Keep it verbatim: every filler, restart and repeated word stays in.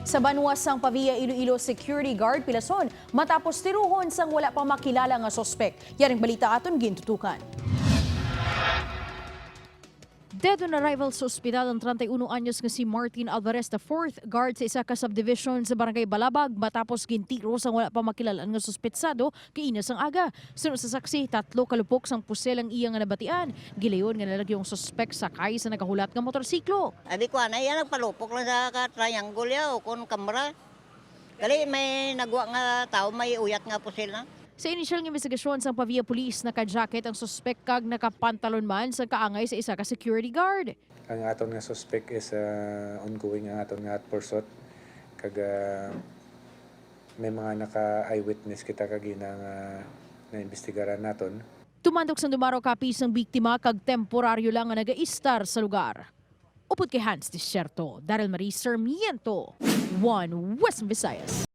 Sa banwa sang Pavia, Iloilo, security guard pilason matapos tiruhon sang wala pa makilala nga suspek. Yaring balita aton gintutukan. Dead on arrival sa ospital ang treinta y uno anyos nga si Martin Alvarez the fourth, guard sa isa ka subdivision sa Barangay Balabag, matapos gintiro sang wala pa makilala nga suspetsado kaina sang aga. Suno sa saksi, tatlo ka lupok sang pusel ang iya nga nabatian. Gilayon nga nalagyo ang suspek sakay sa nagahulat nga motorsiklo. Abi ko, ana, iya nagpalupok lang sa ka triangle ya, o kon kamera. Gali, may nagwa nga tao, may uyat nga pusil na. Sa inisyal nga investigasyon sang Pavia Police, naka-jacket ang suspek kag nakapantalon man sang kaangay sa isa ka security guard. Ang aton nga suspek is, ah, ongoing ang aton nga pursuit. Kag, ah, may mga naka-eyewitness kita kagina nga naimbestigaran naton. Tumandok sang dumaro ka piso ang biktima kag temporaryo lang nga nagaistar sa lugar. Upod kay Hans Desierto, Daryl Marie Sarmiento, One West Visayas.